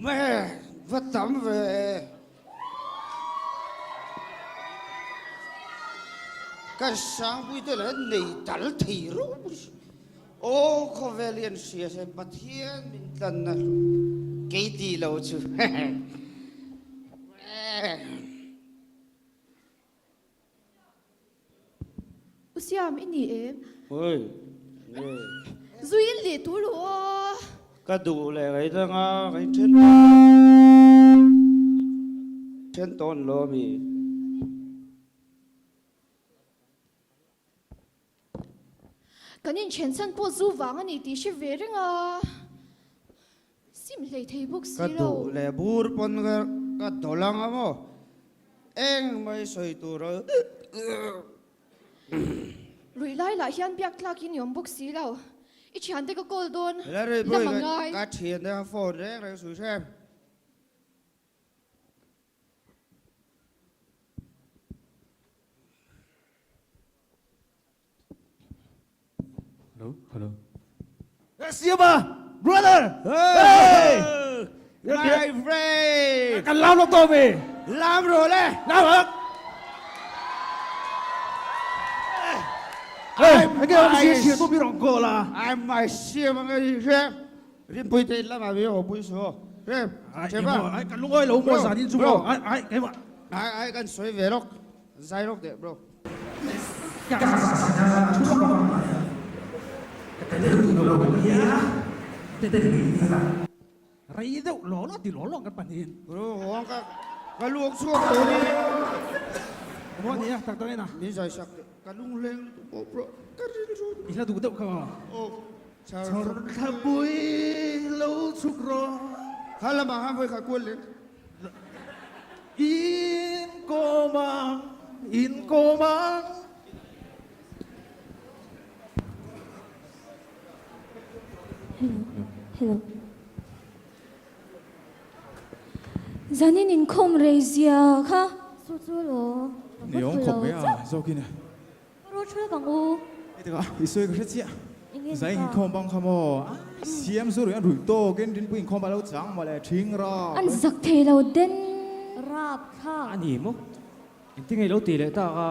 Me va tam ve. Ka sangpui te leh nei tal thei reuh Aw khawvel hi an hria se Pathian min tlanna hlu kei tih lo chu. U Siam i ni em? Oi, nge. Zui in leh tur lo aw. Ka duh leh rei dang a, rei then then tawn lo ami. Kan inthen chhan pawh zu vang a ni tih hre ve reng a, sim hlei thei bawk si Ka lo. duh leh bur pawn ka dawl ang a maw? Eng mai sawi tur a. Ruih lai lah hian biak tlak in i awm bawk si lo. I thiante ka call dawn, Larry lam pawh a ngai. ka thiante ka phone reng reng sawi hrem. Hello, hello. Siama, brother! Hey! My friend! Kan lam lo to mi. Lam ro le. Lam hak. Hey, enge om si si to mi rong ko la. I'm my siam ang ai hre. Rinpui te lama mi ho pui so. Hre. Cheba. Ai kan lungoi lo mo zan in chu. Ai ai keima. Ai ai kan soi ve rok. Zai rawk deh bro. Rei deuh law law ti law law kan panin. Bro hawng ka ka luak chhuak tawh ni. Maw ni a tak tak ina. Min zai sak teh ka lung leng lutuk pawh bro ka rilru. I hla duh deuh kha maw. Aw. Chhawr thlapui lo chhuk rawh. Kha lamah khan vawi khat kual leh. In kawm ang, in kawm ang. Hello, hello. Zanin inkhawm rei zia kha. Chu chu lo, ka Ni awm khawp mai a, zawkin. Ru thul vang u. Hei takah i sawi ka hre chiah. Zai inkhawm bang kha maw? A siam zu ruih an ruih tawk in rinpui inkhawm a lo chang mawle ṭhing rap. An zak thei lo den rap thlak. A ni maw? Engtin nge i lo tih leh tak a,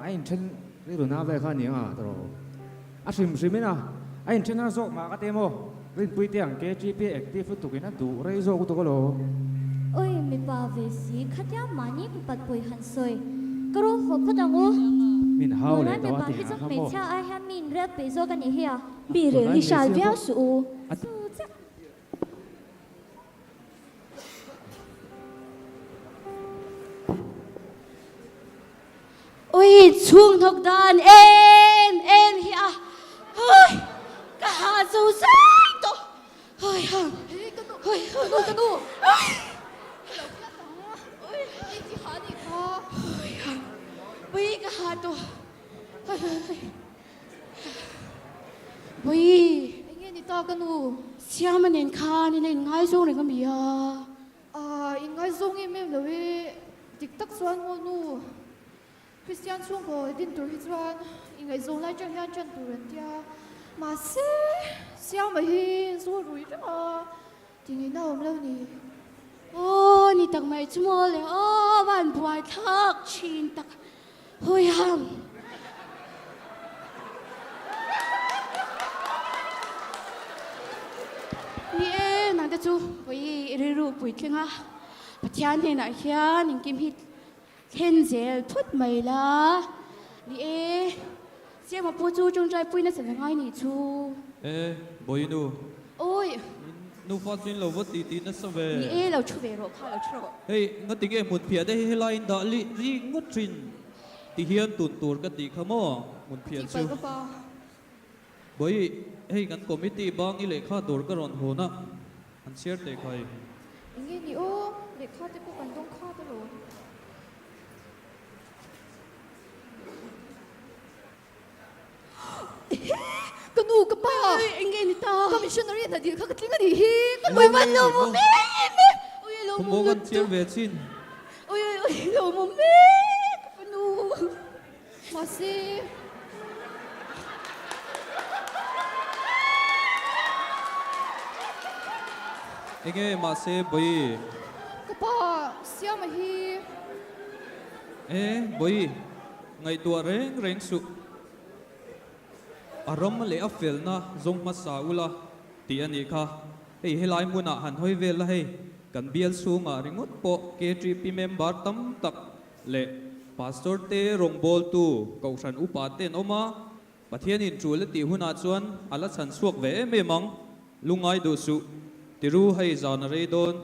a inthen rilru na vel kha a ni ang a tawrh. A hrim hrim in a, a inthen har zawk mah ka ti maw? Rinpui te ang KGP active lutuk in a duh rei zawk lutuk alawm. Oi mipa ve si khatia mahni mipat pawih han sawi ka rawh haw phawt ang u. Min hau leh Tunlai tawh a mipa ti hi ang chu kha maw. hmeichhia ai hian mi in rel peih zawk a nih hi a. Mi Tunlai rel hi hral hmeichhia viau pawh suh u. a Chu chiah. Ui chhung hnawk dan em em hi a hui ka ha zo zai tawh hui ha hui ka nu ka nu ui ti ha ni kha hui ha ui ka ha tawh hui hui hui ui enge ni ta ka nu Siama nen khan ina in ngaizawng reng ami a. Ahh in ngaizawng em em lo i, dik tak chuan maw nu Kristian chhungkaw din tur hi chuan i ngaihzawng lai tang hian tan tur an tia, mahse Siama hi zu rui reng a, ti ngei na awm lo ni. Aw ni tak mai chu maw le aw van buai thlak thin tak hawi hang. Ni e, nang te chu vawi i rilru puitling a, Pathian hnenah hian engkim hi thlen zel phut mai la. Ni e, Siama pu chu tawngtai pui nasa la ngai nih chu. E, Bawinu. Awi. Nufa chu in lo va ti ti nasa ve. Ni e, lo thu ve rawh kha, lo thu rawh. Hei, ngati nge hmunphiah te hi helai in dah lih ri ngawt thin? Ti hian tun tur ka tih kha maw? Hmunphiah chu. Bawi, hei kan committee bang i lehkha tur ka rawn hawn a, an chhiar teh khai. Enge ni aw, lehkha te pawh kan dawng khat alawm. Ka nu, ka pa! Enge ni ta? Ka missionary hna dil kha ka tling a nih hi! Ka nu! Ui van lo mu mek mek! Ui lo mu Khawmuh kan chhiar ve chin. Ui ui ui lo mu mek ka nu! Mahse. Enge mahse Bawihi? Ka pa, Siama hi. E, Bawihi, ngaihtuah reng reng suh. A ram leh a felna zawng hmasa ula tih a nih kha. Hei helai hmunah han hawi vel la hei, kan bial chhungah ringawt pawh KTP member tam tak leh Pastor te rawngbawltu Kohhran upa te an awm a, Pathianin tul a tih hunah chuan a la chhan chhuak ve em em ang. Lungngai duh suh, tiru hei zan a rei dawn,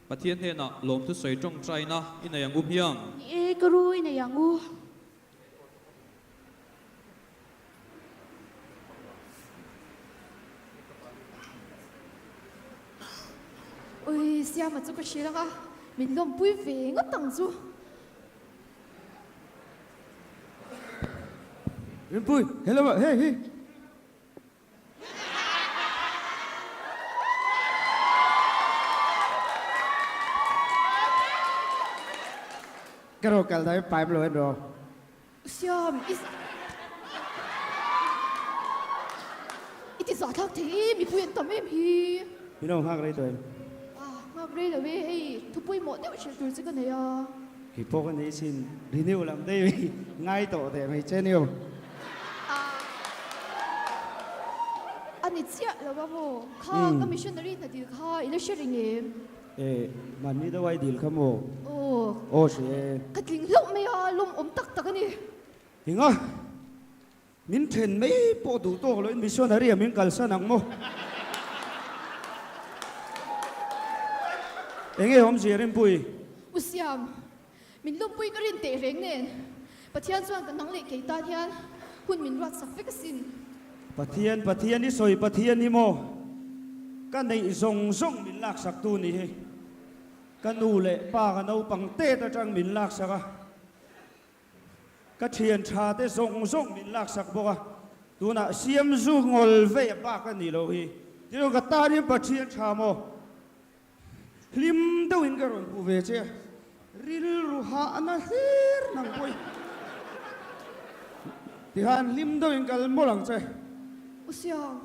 Pathian hnenah lawmthu sawi tawngtaina i nei ang u hmiang. Ni e, ka ru i nei ang u. Ui, Siama chu ka hrilh ang a, min lawmpui ve ngawt ang chu. Rinpui, hello ah, hei hi. Ka ro kal dai paim lo en ro. Siam, i i ti zah thlak thei i, mipui an tam em hi. Min lo nghak rei tawh em? Ah, nghak rei lo e, hei thu pawimawh deuh hrilh tur che ka nei a. Kei pawh ka nei sin, renew lam daih ngai tawh teh mai che niu. A ni chiah lo a maw? Kha ka missionary hna dil kha i la hre reng em? E, mahni deuh a i dil kha maw? Aw. Aw hre e. Ka tling hlauh mai a, lawmawm tak tak a ni. Enga? Min then mai pawh duh tawk loin missionary ah min kalsan ang maw? Enge awmzia Rinpui? U Siam, Min lawmpui ka rin teh reng nen Pathian chuan ka nang leh kei tan hian hun min ruat sak vek asin. Pathian, Pathian i sawi Pathian hi maw? Ka neih zawng zawng min laksak tu ni hi. Ka nu leh pa ka naupang tet atang min laksak a, ka thian tha te zawng zawng min laksak bawk a, tunah siam zu ngawl vei a bak a nih loh hi. Tichuan ka tan hian Pathian tha maw? Hlim deuhin ka rawn hmuh ve che a, rilru hahna hlir nang pawh i tikhan hlim deuhin kal mawlh ang che. U Siang.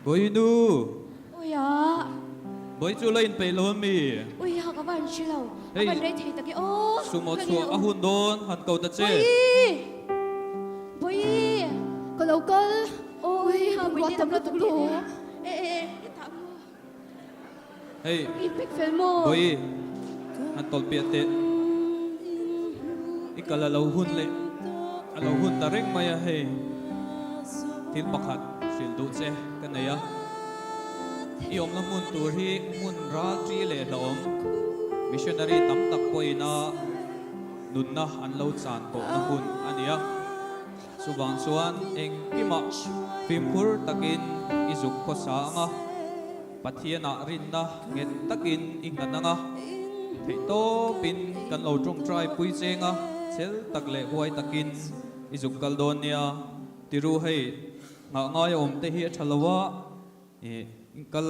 Bawiinu. Uia. Bawi chu la inpeih lo ami? Uia ka van hre lo. Ka van rei thei tak e aw. Sumo chhuah a hun dawn han ko ta che. Bawi! Bawi! Ka lo kal. Ui ha ruat tam lutuk lo. E e e hetah maw. Hei. I pek fel maw? Bawi han tawlh piah teh. I kal a lo hun leh a lo hun ta reng mai a hei. Thil pakhat hrilh duh che ka nei a. I awmna hmun tur hi hmun ral ṭi leh hlauhawm missionary tam tak pawhin a nunna an lo chan tawhna hun a ni a. Chuvang chuan engkimah fimkhur takin i zuk khawsa ang a, Pathianah rinna nghet takin i nghat ang a, theihtawpin kan lo tawngtai pui cheng a, chhel tak leh huai takin i zuk kal dawn nia. Tiru hei, nghah ngai a awm te hi a tha lo a, i kal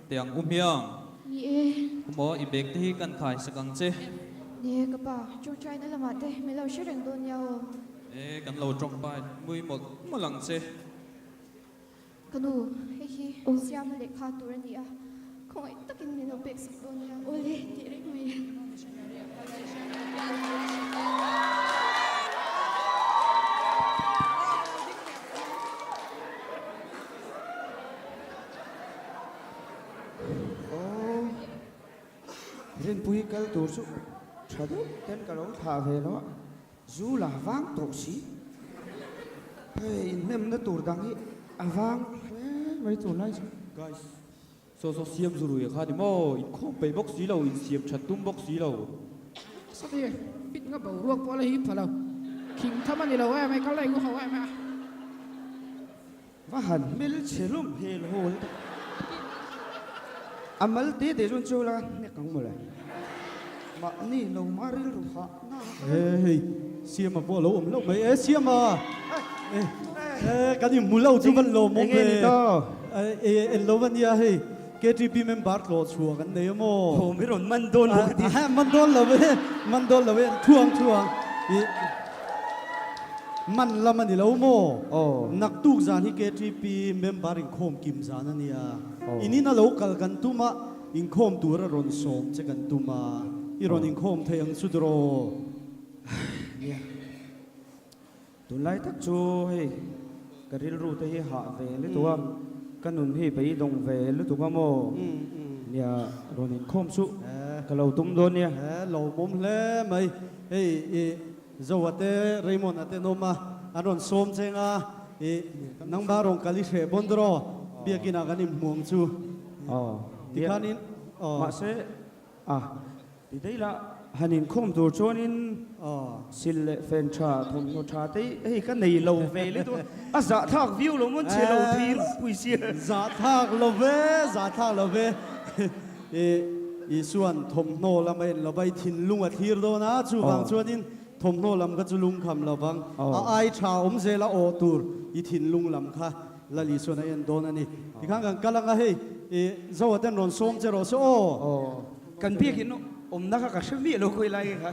teh ang u hmiang. Ni e. Khumaw, i bag te hi kan khai sak ang che. Ni e ka pa, tawngtaina lamah te min lo hre reng dawn nia aw. E, kan lo tawngpai mui mawlh mawlh ang che. Ka nu, hei hi siama lehkha tur a ni a, khawngaih takin min lo pek sak dawn nia. Awle, tih reng mai. Aw, Rinpui kal tur chu tha deuh ten ka lo thlah ve lo a. Zu la vang tawh si. Hei inhnemna tur dang hi a vang hle mai tur lai chu. Guys, saw saw siam zu rui kha ni maw? Inkhawm peih bawk si lo, insiam that tum bawk si lo. Sati, pit nga boruak pawh la hi pha lo. Khing tham a ni lo em ai, kal la eng u ho em a. Va han hmel chhe hlawm hel hawl tak. A mal te te chuan chaw la hnek ang mawle. Mahni lo mah rilru hah na. E hei Siama pawh a lo awm hlauh mai e Siama e e kan inhmu lo chu van lawm awm ve e en lo a nia hei KTP member tlawh chhuah kan nei a maw. Aw mi rawn man dawn lo ka ti. Man dawn lo e man dawn lo e thuang thuang i. Man lam a ni lo maw? Naktuk zan hi KTP member inkhawm kim zan a nia. In in a lo kal kan tum a, inkhawm tur a rawn sawm che kan tum a, i rawn inkhawm thei ang chu dawraw? Nia. Tunlai tak chu hei ka rilru te hi hah ve lutuk a, ka nun hi beidawng ve lutuk a maw? Nia, rawn inkhawm chu ka lo tum dawn nia. Lawmawm hle mai. Hei i Zoa te Raymond a tenawm a, an rawn sawm cheng a, i nangmah rawn kal i hreh bawn dawr aw, biakin ah kan inhmu ang chu. Tikhanin aw. Mahse a, ti daih lah, han inkhawm tur chuanin sil leh fen tha, thawmhnaw tha te hi hei ka nei lo ve le dawn, a zahthlak viau lo mawn chhe lo thei ropui sia. Zahthlak lo ve, zahthlak lo ve. I Isuan thawmhnaw lam a en lo va, i thinlung a thlir dawn a, chuvang chuanin thawmhnaw lam kha chu lungkham lo vang. A ai tha awm zel a awh tur i thinlung lam kha Lal Isuan a en dawn a ni. Tikhan kan kal ang a, hei i Zoa ten rawn sawm che rawh se aw. Kan biakin awmna kha ka hre miah lo khawi lai kha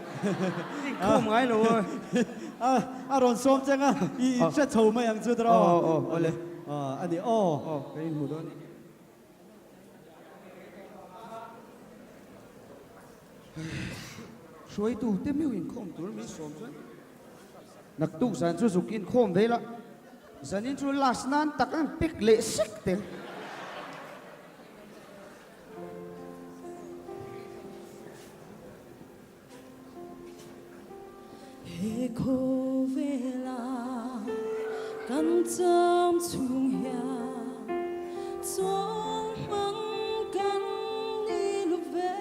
inkhawm ngai lo a. A rawn sawm che ang a, i hre chho mai ang chu tawh aw. Aw awle. A ni aw. Aw kan inhmu dawn a ni. Hruaitu te meuh inkhawm tur min sawm chuan naktuk zan chu zuk inkhawm ve la, zanin chu last nan tak an pek leh sek tel. He khawvela kan cham chhung hian chuan hmang kan ni lo ve.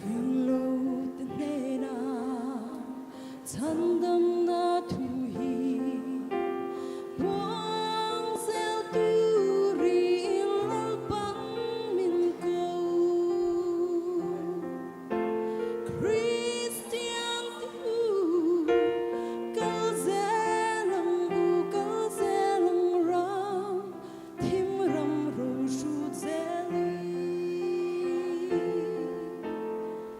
Ringlo te hnena chhandamna thu hi puang zel turin Lalpan min ko. Kristian te u, kal zel ang u, kal zel ang ram, thim ram ro hrut zel i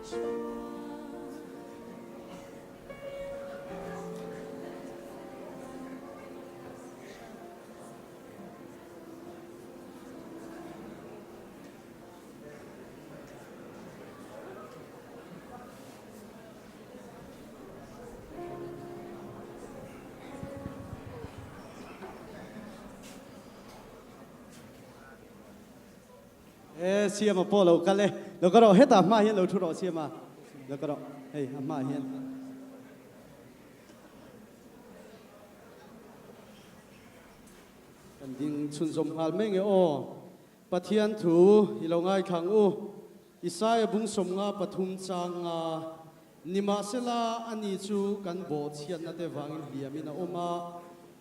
hria. E Siama pawh lo kal e, lo ka rawh hetah hmaah hian lo thu rawh Siama, lo ka rawh hei a hmaah hian. Kan ding chhunzawm nghal mai nge aw. Pathian thu i lo ngaithlang u. Isaia bung 53 chang nga, Nimahsela, ani chu kan bawhchhiatna te vangin hliamin a awm a,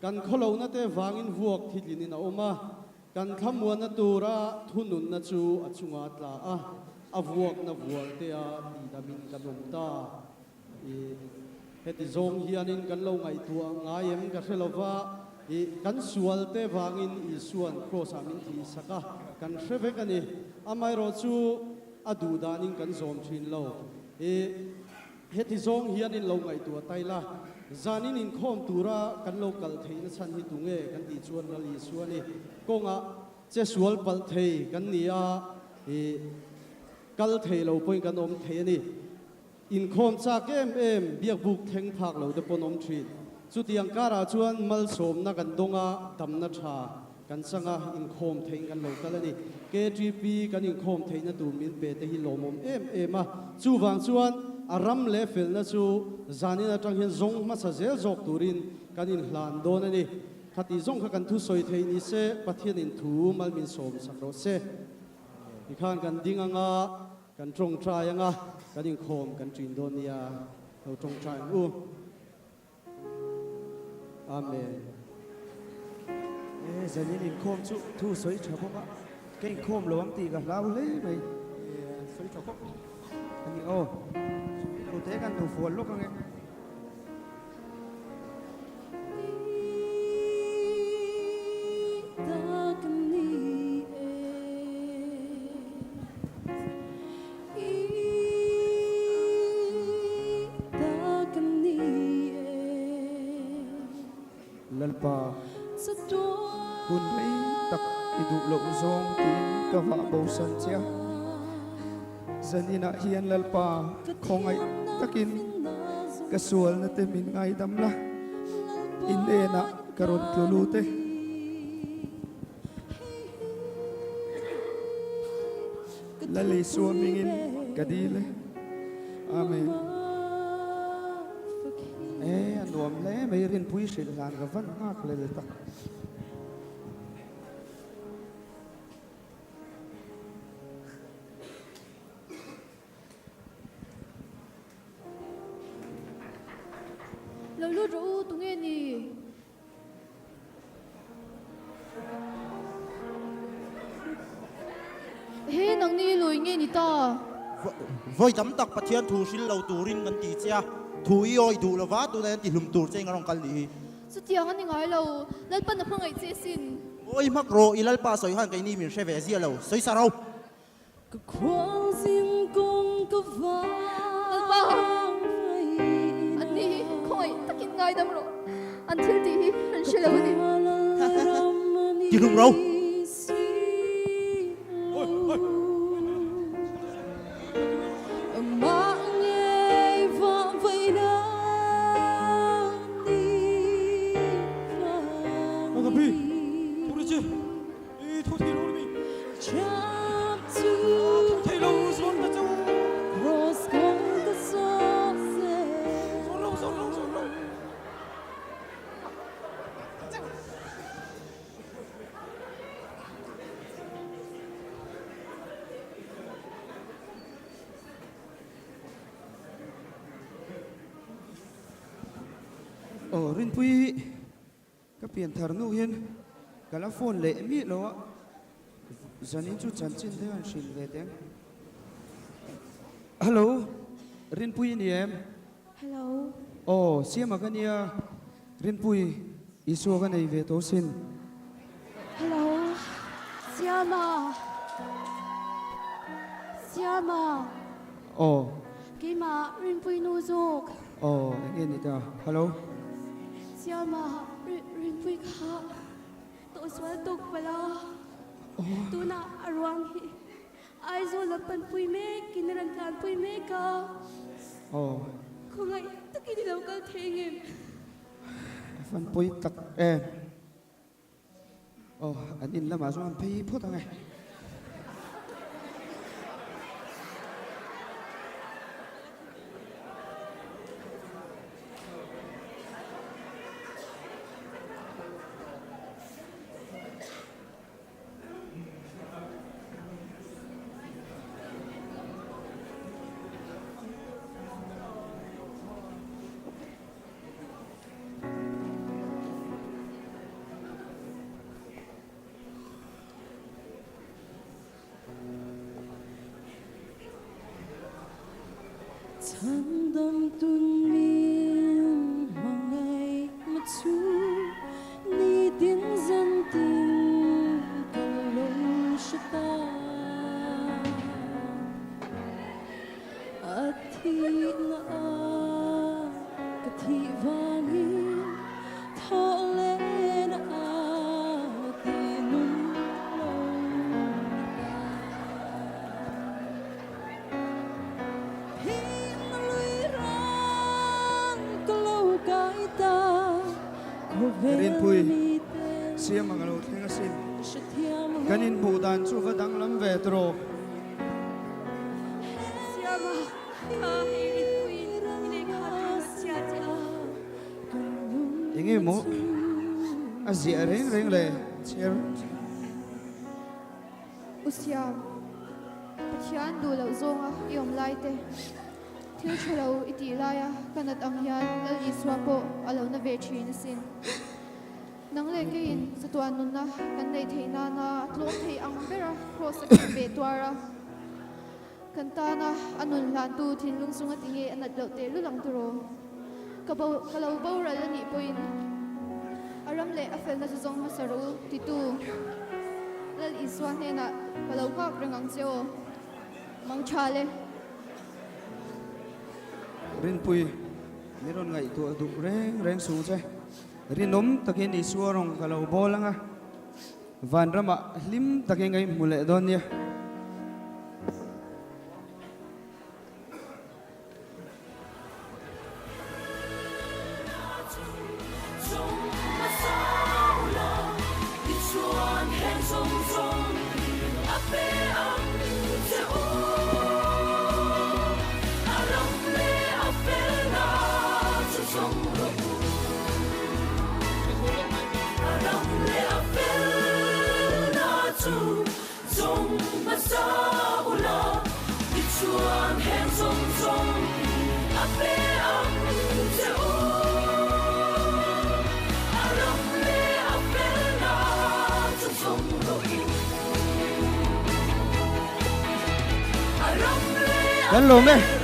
kan khawlohna te vangin vuak thitlinin a awm a, kan thlamuanna tura thununna chu a chungah a tla a, a vuakna vualtea tihdamin kan awm ta. I heti zawng hianin kan lo ngaihtuah ngai em ka hre lova, i kan sual te vangin Isua'n Kraws-ah min thihsak a, kan hre vek a ni. Amaherawh chu a duh danin kan zawm thin lo. I heti zawng hianin lo ngaihtuah tai la, zanin inkhawm tura kan lo kal theihna chhan hi tunge kan tih chuan Lal Isua ni. Kawngah che sual palh thei kan ni a, i kal thei lo pawhin kan awm thei a ni. Inkhawm chak em em, biakbuk thleng phak lo te pawn awm thin. Chutiang karah chuan malsawmna kan dawng a, damna tha kan chang a, inkhawm theihin kan lo kal a ni. KTP kan inkhawm theihna tur min pe te hi lawmawm em em a. Chuvang chuan a ram leh felna chu zanin atang hian zawng hmasa zel zawk turin kan inhlan dawn a ni. Khati zawng kha kan thusawi thei ni se, Pathianin thu mal min sawm sak rawh se. Tikhan kan ding anga. Kan tawngtai anga kan inkhawm kan ṭin dawn nia, lo tawngtai ang u. Amen. E, zanin inkhawm chu thu sawi ṭha bawk a, ka inkhawm lo ang tih ka hlau hle mai. E, sawi ṭha khawp a ni aw. Sawi lo te kan lo fual lawk ang e. Lalpa, hun rei tak i duh loh zawng tiin ka vah bosan che a. Zaninah hian Lalpa khawngaih takin ka sualna te min ngaidam la, i hnenah ka rawn tlu lut e. Lal Isua hmingin ka dil e. Amen. E, a nuam hle mai Rinpui hrilh hlan ka van nghak lel tak. Lo lut rawh u, tunge ni? He nangni lawi nge ni ta? Vawi tam tak Pathian thu hril lo turin kan ti che a, thu i awih duh lova tunah hian tihlum tur che in ka rawn kal nih hi. Chutiang a ni ngai lo, Lalpan a hmangaih che sin. Awi hmak rawh, i Lalpa sawi khan keini min hre ve zia lo, sawi sa ro. Ka khualzin kawng ka vang Lalpa, an ni hi khawngaih takin ngaidam rawh, an thil tih hi an hre lo a ni. Tihlum ro. Aw Rinpui ka pian thar nu hian ka la phone leh miah lo a, zanin chu chanchin te han hrilh ve teh ang. Hello Rinpui i ni em? Hello. Aw Siama ka nia Rinpui Isua ka nei ve tawh sin. Hello Siama Siama. Aw. Keimah Rinpui nu zawk. Aw eng nge ni ta Hello. Siama Rinpui kha tawhsual tawk pala tunah a ruang hi Aizawl a panpui mek in a rawn tlanpui mek a. Aw. Khawngaih takin i lo kal thei ngem? A fanpui tak em? Aw, an in lamah chuan phei phawt ang e. Rinpui, siam ang a lo thleng asin. Kan inhmuh dan chu va danglam ve tawh. Enge maw a ziah reng reng le chhiar. U Siam, Pathian duh loh zawnga i awm lai te, thil tha lo i tih laia ka nat ang hian Lal Isua pawh a lo na ve thin asin. Nang leh keiin chatuan nunna kan neih theih nana tlawm thei ang bera Kraws a keng ve tuar a. Kan tana a nun hlantu thinlung chunga ti nge a nat loh teh lul ang tiraw? Ka bo, ka lo boral a nih pawhin a ram leh a felna chu zawng hmasa rawh u titu Lal Isua hnenah ka lo nghak reng ang che aw. Mang tha le. Rinpui, min rawn ngaihtuah duh reng reng suh che. Rinawm takin Isua rawng ka lo bawl ang a, vanramah hlim takin ka inhmu leh dawn nia. Kan lawm e.